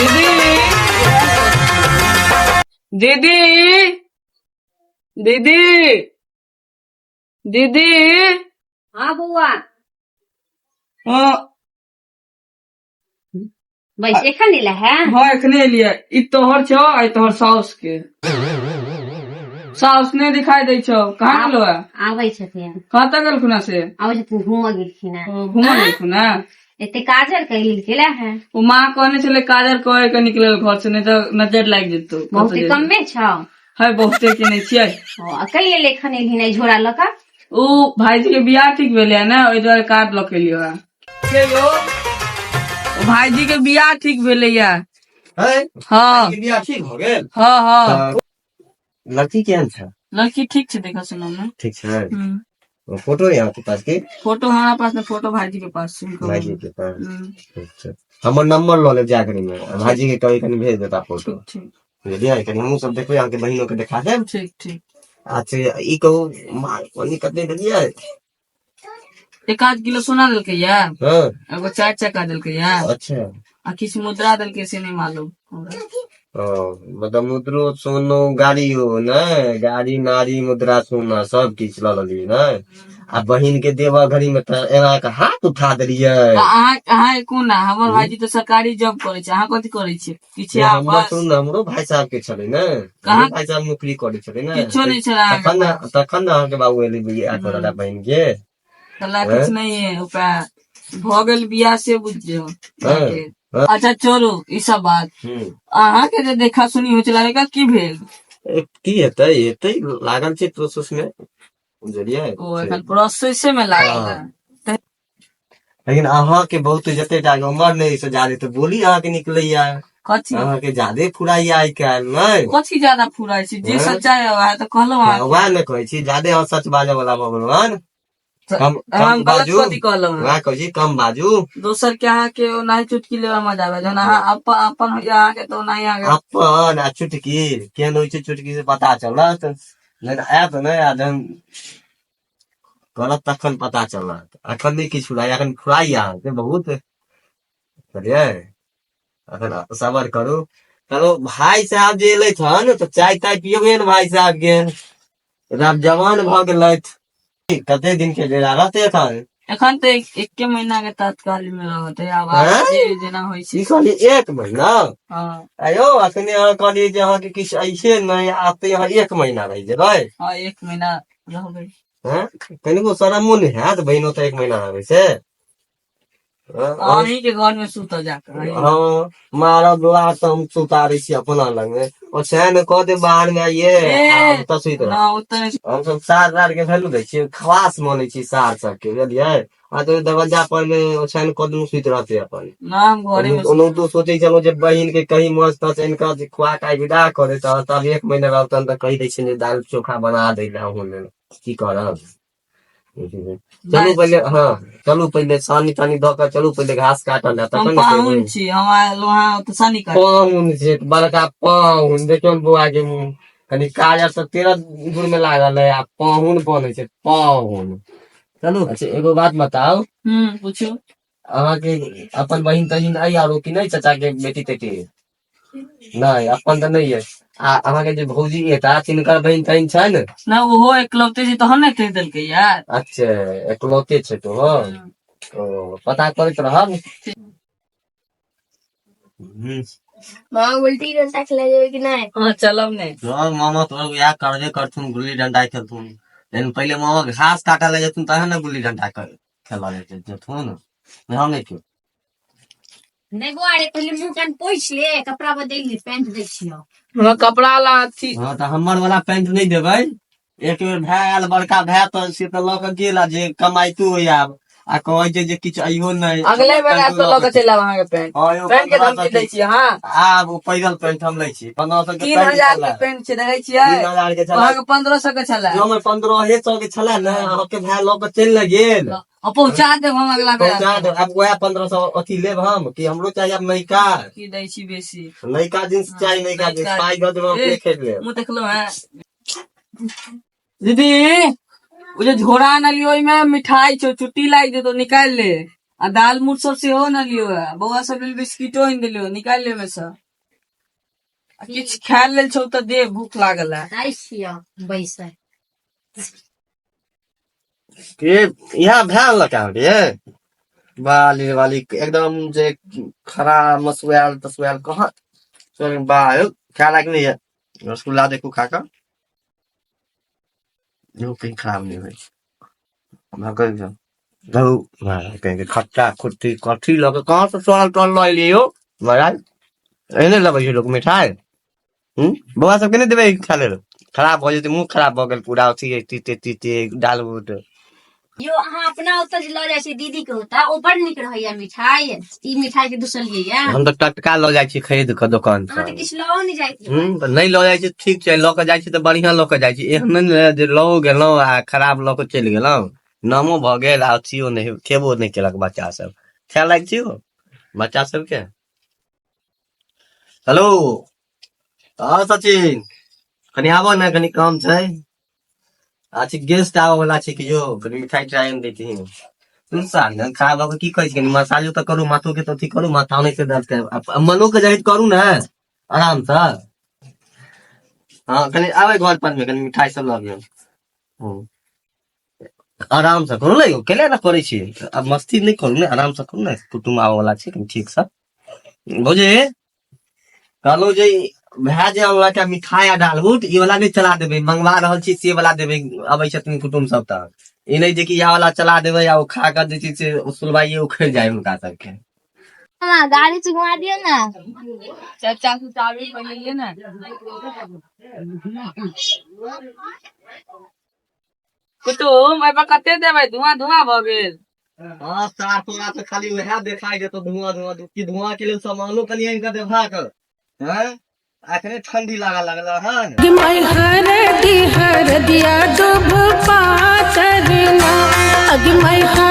दीदी, दीदी, दीदी, दीदी। हाँ बौआ। हाँ। बस एखन एला है? हाँ, एखने एलियै। ई तोहर छौ आ ई तोहर साउस के। साउस नहि दिखाई दै छौ, कहाँ गेलो है? आबै छथिन। कहाँ तक गेलखुन है से? आबै छथिन, घूमऽ गेलखिन है। ओ, घूमऽ गेलखुन है। एते काजर कहि लेलकै है। ओ माँ कहने छलै काजर कहे के निकलल घर से, नहि तऽ नजर लागि जेतौ। बहुते कमे छौ। है, बहुते के नहि छियै। ओ, आ कहि लेल एखन एलही नहि झोरा लऽ कऽ? ओ भाईजी के बियाह ठीक भेलै ने, ओहि दुआरे कार्ड लऽ के एलियो है। के यौ, ओ भाईजी के बियाह ठीक भेलैया। है? हाँ। के बियाह ठीक भऽ गेल? हाँ। तऽ लड़की केहन छै? लड़की ठीक छै, देखा सुना में। ठीक छै। फोटो है अहाँके पास की? फोटो हमरा पास नहीं, फोटो भाईजी के पास छै। भाईजी के पास। ठीक छै, हमर नंबर लऽ लेब जागरी में, भाईजी के कभी कनि भेज देता फोटो। ठीक ठीक। बुझलियै? कनि हमहूँ सब देखबै, अहाँके बहिनो के देखा देब। ठीक ठीक। अच्छा, ई कहू, माल पानी कते देलियै? एक आध किलो सोना देलकै या। एगो चारि चक्का देलकै या। आ किछु मुद्रा देलकै, से नहि मालूम हमरा। ओ मतलब मुद्रो, सोनो, गाड़ियो ने, गाड़ी नारी मुद्रा सोना सब किछु लऽ लेलियै ने। आ बहिन के देबऽ घड़ी में तऽ एना के हाथ उठा देलियै। तऽ अहाँ कोन, हमर भाईजी तऽ सरकारी जॉब करै छै, अहाँ कथी करै छियै? किछु से आ हमर बस सुन, हमरो भाई साहब के छलै ने। कहाँ? हमरो भाई साहब नौकरी करै छलै ने। किछो नहि छलै अहाँके तखन ने पास। तखन ने अहाँके बाबू एलै बियाह करऽ ला बहिन के। कला किछु नहि है उपाय, भऽ गेल बियाह से बुझियौ। हाँ। अच्छा छोड़ू ई सब बात। अहाँके जे देखा सुनी होइ छलै, एकर की भेल? की हेतै, हेतै, लागल छै प्रोसेस मे, बुझलियै? ओ एखन प्रोसेसे मे लागल है। लेकिन अहाँके बहुत जते टा उमर नहि से जादे तऽ बोली अहाँके निकलैया। कथी? अहाँके जादे फुराइया आइ काल्हि नहि? कथी ज्यादा फुराइ छै? जे हाँ? सच्चाइ है वएह तऽ कहलहुँ अहाँके। वएह ने कहै छी, जादे अहाँ सच बाजऽ वाला भऽ गेलहुँ हन। तऽ कम हम कम गलत बाजू। कथी कहलहुँ हन? वएह कहै छी, कम बाजू। दोसर के अहाँके ओनाही चुटकी लेबऽ मजा आबै, जहन अहाँ अपन अपन होइया अहाँके तऽ ओनाही अहाँके अपन आ चुटकी केहन होइ छै, चुटकी से पता चलत। नहि तऽ आयत नहि, आ जहन करत तखन पता चलत। अखन नहि किछु फुराइ, अखन फुराइ अहाँके बहुत, बुझलियै? अखन सबर करू। चलो, भाई साहब जे एलथि हन तऽ चाय ताय पियबै ने भाई साहब के? तऽ आब जवान भऽ गेलथि, कते दिन के डेरा रहतै एखन? एखन तऽ एके महीना के तत्काल में रहतै आब। हैं? जे जेना होइ की छै। कहलियै, एक महीना? हाँ। आयो, अखने अहाँ कहलियै जे अहाँके किछु ऐसे नहि आते, अहाँ एक महीना रहि जेबै? हाँ, एक महीना रहबै। हैं? कनिको शरमो नहि हैत बहिनो तऽ एक महीना रहबै से? हँ, अहीं के घर में सुतऽ जाकर। हँ, मारब लात। हम सुतारै छी अपना लग मे, ओछाइन कऽ दे बाहर मे आइये। ए, आ ओतऽ सुति रह। ना, ओतऽ नहि। हमसब सार सार के वैल्यू दै छियै, खवास मानै छी सार सबके, बुझलियै? आ तो दरवाजा पर मे ओछाइन कऽ देलहुँ, सुति रहतै अपन। ना, हम घरे मे। ओनाहितो सोचै छलहुँ जे बहिन के कहीं मस्त आनि कऽ जे खुआ के आइ विदा कऽ देतऽ, तब एक महीना रहतनि तऽ कहि दै छियनि जे दालि चोखा बना दै लए अहूँ लेल। की करब, चलू पहिले। हँ, चलू पहिले सानी तानी दऽ कऽ चलू पहिले घास काटल लए, हम तखन ने पाहुन खेबै। छी, हम आयल वहाँ ओतऽ सानी काट। पाहुन छै, बड़का पाहुन। देखियौ ने बौआ के मुँह, कनि काजर तऽ 13 दूर में लागल है आ पाहुन बनै छै पाहुन। चलू। अच्छा, एगो बात बताउ। पूछू। अहाँके अपन बहिन तहिन अइ आरो कि नहि? चाचा के बेटी तेटी नहि? अपन तऽ नहि अइ। आ अहाँके जे भौजी एता तिनकर बहिन तहिन छनि? ना, ओहो एकलौते छै तहन ने कहि देलकै यार। अच्छा, एकलौते छै तो। ओ पता करैत रहब। मामा, गुल्ली डंडा खेले जेबै कि नहि? हाँ, चलब ने। चल मामा, तोरा इएह करबे करथुन, गुल्ली डंडा खेलथुन। लेकिन पहिले मामा घास काटऽ लए जेथुन तहन ने गुल्ली डंडा खेलऽ ले जेथुन। नहि, हम नहि खेल। नहि बौआ रे, पहिले मुंह कान पोछि ले, कपड़ा बदलि ले, पैंट दै छियौ। हमरा कपड़ा ला अथी। हँ, तऽ हमर वाला पैंट नहि देबै। एक बेर भए आयल बड़का भाय तऽ से तऽ लऽ कऽ गेल, आ जे कमाइतो होय आब आ कहै छै जे किछु अइहो नहि। अगले बेर आयब तऽ लऽ कऽ चलि आयब अहाँके पैंट। हँ यौ, पैंट के 1500 धमकी दै छियै? हँ। आब ओ पैदल पैंट हम लै छी, 1500 के तीन पैंट हजार के छलै। पैंट छै, देखै छियै? 3000 के छलै। अहाँके 1500 के छलै। जो हमर 1500 के छलै ने, अहाँके भाय लऽ कऽ चलि ने गेल। आ पहुँचा देब हम अगला बेर। पहुँचा देब। आब वएह 1500 अथी लेब हम कि हमरो चाही आब नयका। की दै छी बेसी? नयका जींस चाही, नयका जींस। नयका। पाइ दऽ देब, हम अपने खरीद लेब। मुँह देखलहुँ है दीदी, ओ जे झोरा आनलियै ओहिमे मिठाई छौ, चुट्टी लागि जेतौ, निकालि ले। आ दाल मूट सब सेहो आनलियो है। बौआ सब लेल बिस्किटो आनि देलियो, निकालि ले ओहिमे से। आ किछु खाय लेल छौ तऽ दे, भूख लागल है। जाइ छियौ बैसै। के यहाँ भए लक अहाँके बाली वाली एकदम जे खराब मसुआयल तसुआयल कहाँ बा खाय लायक नहि है। रसगुल्ला देखू खा कऽ, इहो कहीं खराब नहि होइ छै। हमरा कहि दियौ। धौ, कहीं खट्टा खुट्टी कथी लऽ कऽ कहाँ से सोहल तोहल लऽ एलियै यौ महाराज? एहने लबै छै लोक मिठाई? हूँ, बौआ सबके नहि देबै खाय लेल, खराब भऽ जेतै, मुँह खराब भऽ गेल पूरा अथी तीते तीते डालबुट। यो अहाँ अपना ओतऽ जे लऽ जाइ छी दीदी के ओतऽ, ओ बड़ नीक रहैया मिठाई। ई मिठाई के दुसलियै या? हम तऽ टटका लऽ जाइ छी खरीद कऽ दोकान अहाँ से। तऽ किछु लओ नहि जाइत हेबै। हूँ, तऽ नहि लऽ जाइ छी, ठीक छै, लऽ कऽ जाइ छी तऽ बढ़िआँ लऽ कऽ जाइ छी। एहन नहि ने जे लऽ गेलहुँ आ खराब लऽ कऽ चलि गेलहुँ, नामो भऽ गेल आ अथियो नहि, खेबो नहि केलक बच्चा सब। खाय लायक छी हो बच्चा सबके? हेलो, हँ सचिन, कनि आबऽ ने, कनि काम छै। अच्छा गेस्ट आबऽ वाला छै कि यौ, कनि मिठाई उठाई आनि दैतिही। तू साल ने खराब भऽ कऽ की कहै छी? कनि मसाजो तऽ करू माथो के, तऽ अथी करू, माथा नहि से दर्द करे आ मनो के जाहिर करू ने आरामसँ। हँ, कनि आबै घर पर मे, कनि मिठाई सब लऽ अबियौ। हूँ, आरामसँ करू ने यौ, केना एना करै छियै? आब मस्ती नहि करू ने, आरामसँ करू ने, कुटुम्ब आबऽ वाला छै, कनि ठीकसँ। भौजी, कहलहुँ जे भए जे अनलक मिठाई आ डालबुट, ई वाला नहि चला देबै, मंगवा रहल छी से वाला देबै। अबै छथिन कुटुम्ब सब तऽ ई नहि जे कि इएह वाला चला देबै आ ओ खा कऽ जे छै से सुलवाइए उखड़ि जाय हुनका सबके। मामा, गाड़ी से घुमा दियो ना। चाचा से चाबी पहिले ले ने। कुटुम, एहि पर कते देबै? धुआं धुआं भऽ गेल। हँ सार, तोरा तऽ खाली वएह देखाइ देतौ, धुआं धुआं। की धुआं के लेल सामानो कनि आनि कऽ देबहक? हैं, अखने ठंडी लागऽ लगल हन। हरदी हरदिया दुभ पातरना अगमय।